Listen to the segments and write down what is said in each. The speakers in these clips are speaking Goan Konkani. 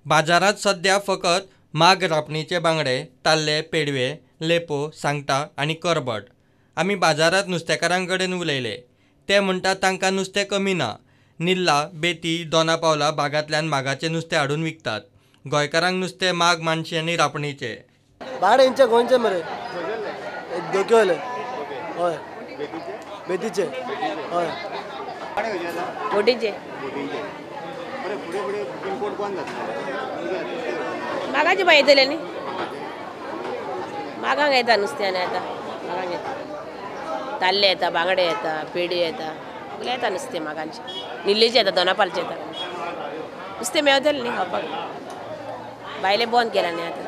बाजारांत सध्या फकत माग रापणीचे बांगडे, ताल्ले, पेडवे, लेपो, सांगटां आनी करबट. आमी बाजारांत नुस्तेकारां कडेन उलयले. ते म्हणटात तांकां नुस्तें कमी ना. निल्ला, बेती, दोना पावला भागांतल्यान मागाचें नुस्तें हाडून विकतात. गोंयकारांक नुस्तें माग, मानशे आनी रापणीचें. बांगडे इंचे गोंयचे मरे, धोक्योले, हय, बेतीचे, हय, बोटीचे. मागाचे बाय येतले न्ही, मागांक येता नुस्तें. आनी आतां मागांक येता, ताल्ले येता, बांगडे येता, पेडी येता, सगळें येता नुस्तें मागांचें. निल्लेचें येता, दोनापालचें येता, नुस्तें मेवतलें न्ही खावपाक. बायले बंद केला न्ही आतां.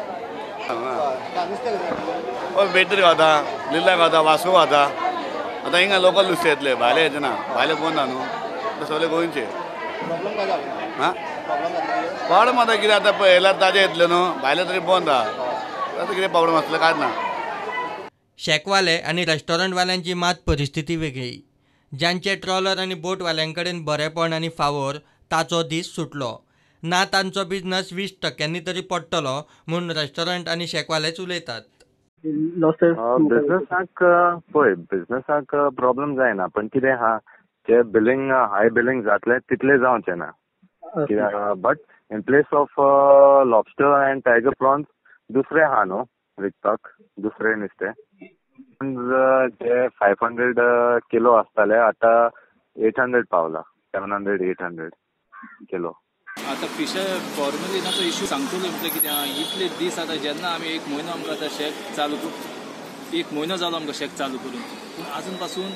बेटर खाता, लिल्ला खाता, वास्को खाता. आतां हिंगा लोकल नुस्तें येतलें, भायलें येचें ना. भायलें बंद आहा न्हू, आतां सगळें गोंयचें. आं, प्रॉब्लम आतां कितें आतां पळयल्यार ताजें येतलें न्हू, भायलें तरी बंद आहा. आतां कितें प्रॉब्लम आसतलें कांयच ना. शॅकवाले आनी रेस्टॉरंटवाल्यांची मात परिस्थिती वेगळी. ज्यांचे ट्रॉलर आनी बोटवाल्यां कडेन बरेपण आनी फावोर ताचो दीस सुटलो ना. तांचो बिजनस 20% तरी पडटलो म्हूण रेस्टॉरंट आनी शॅकवालेच उलयतात. बिझनसाक पळय, बिझनसाक प्रॉब्लम जायना, पण कितें आहा जे बिलींग हाय बिलींग जातलें तितलें जावचें ना. कित्याक but in place of lobster and tiger prawns दुसरें आहा न्हू विकपाक, दुसरें नुस्तें जे 500 किलो आसताले आतां 800 पावला, 700 800 किलो. आतां फिशर फॉर्मलिनाचो इश्यू सांगतलो म्हटल्यार कितें आहा, इतले दीस आतां जेन्ना आमी एक म्हयनो आमकां आतां शॅक चालू करून, एक म्हयनो जालो आमकां शॅक चालू करून, पूण आजून पासून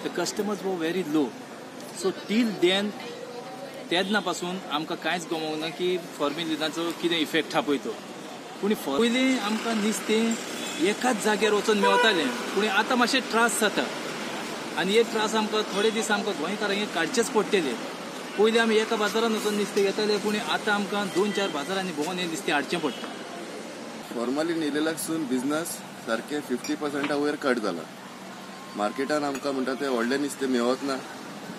the customers were very low. So till then तेन्ना पासून आमकां कांयच गमोवंक ना की फॉर्मेलिनाचो कितें इफेक्ट आहा पळय तो. पूण पयलीं आमकां नुस्तें एकाच जाग्यार वचून मेवतालें, पूण आतां मातशें त्रास जाता. आनी हे त्रास आमकां थोडे दीस आमकां गोंयकारांक काडचेच पडटले. पयलीं आमी एका बाजारान वचून नुस्तें घेताले, पूण आतां आमकां 2-4 बाजारांनी भोंवन हें नुस्तें हाडचें पडटा. फॉर्मली येयलेल्याकसून बिझनस सारकें 50% वयर कट जाला. मार्केटान आमकां म्हणटा तें व्हडलें नुस्तें मेवत ना,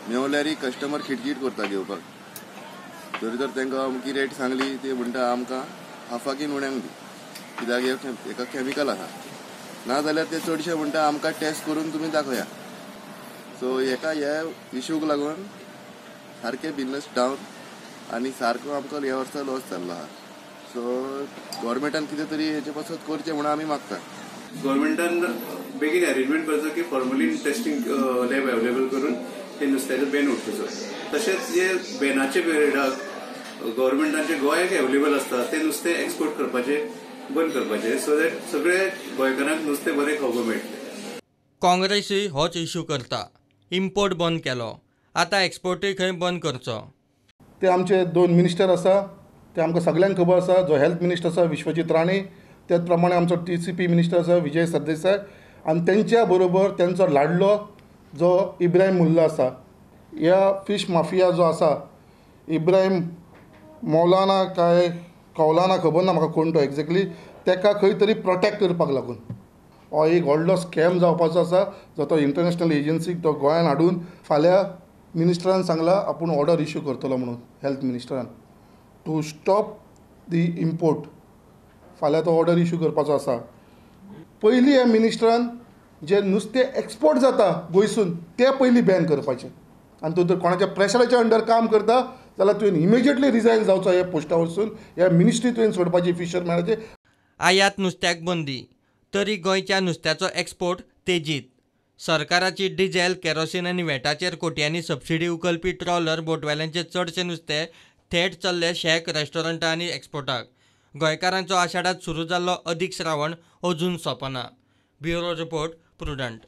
मेवल्यारय कस्टमर खिटखीट करता घेवपाक. तरी तर तांकां अमकी रेट सांगली, ते म्हणटा आमकां हाफाकीन उण्यांक दी, कित्याक हेका केमिकल आसा. नाजाल्यार ते चडशे म्हणटा आमकां टेस्ट करून तुमी दाखया. सो हेका ह्या इशूक लागून सारकें बिझनस डावन आनी सारको आमकां ह्या वर्सा लॉस जाल्लो आहा. सो गव्हर्मेंटान कितें तरी हेचे पासत करचें म्हणून आमी मागता. गव्हर्मेंटान बेगीन अरेंजमेंट करचो की फॉर्मलीन टेस्टिंग लॅब अवेलेबल करून ते नुस्त्याचो बॅन उठोवचो. तशेंच जे बॅनाचे पिरियडाक गव्हर्मेंटान जे गोंयाक अवेलेबल आसता ते नुस्तें एक्सपोर्ट करपाचें बंद करपाचें, सो that सगळे गोंयकारांक नुस्तें बरें खावपाक मेळटलें. काँग्रेसूय होच इशू करता. इम्पोर्ट बंद केलो, आतां एक्सपोर्टूय खंय बंद करचो. ते आमचे 2 मिनिस्टर आसा, ते आमकां सगल्यांक खबर आसा. जो हेल्थ मिनिस्टर आसा विश्वजीत राणे, त्याच प्रमाणे आमचो TCP minister आसा विजय सरदेसाय, आनी तेंच्या बरोबर तेंचो लाडलो जो इब्राहीम मुल्ला आसा. ह्या फिश माफिया जो आसा इब्राहीम मौलाना काय कौलाना खबर ना म्हाका कोण तो एक्झॅक्टली, तेका खंय तरी प्रोटेक्ट करपाक लागून हो एक व्हडलो स्कॅम जावपाचो आसा, जो तो इंटरनॅशनल एजन्सीक तो गोंयान हाडून फाल्यां मिनिस्टरान सांगला आपूण ऑर्डर इश्यू करतलो म्हणून हेल्थ मिनिस्टरान टू स्टॉप the import. फाल्यां तो ऑर्डर इश्यू करपाचो आसा. पयलीं ह्या मिनिस्टरान जे नुस्तें एक्सपोर्ट जाता गोंयसून तें पयलीं बॅन करपाचें. आनी तूं जर कोणाच्या प्रेशराच्या अंडर काम करता जाल्यार तुवें इमिजिएटली रिजायन जावचो ह्या पोस्टा वरसून, ह्या मिनिस्ट्री तुवें सोडपाची फिशरमॅनाचे. आयात नुस्त्याक बंदी तरी गोंयच्या नुस्त्याचो एक्सपोर्ट तेजीत. सरकाराची डिझेल, केरोसीन आनी वेटाचेर कोट्यांनी सबसिडी उखलपी ट्रॉलर बोटवाल्यांचे चडशें नुस्तें थेट चल्ले शॅक, रेस्टॉरंटां आनी एक्सपोर्टाक. गोंयकारांचो आषाढांत सुरू जाल्लो अदीक श्रावण अजून सोंपना. Bureau report, Prudent.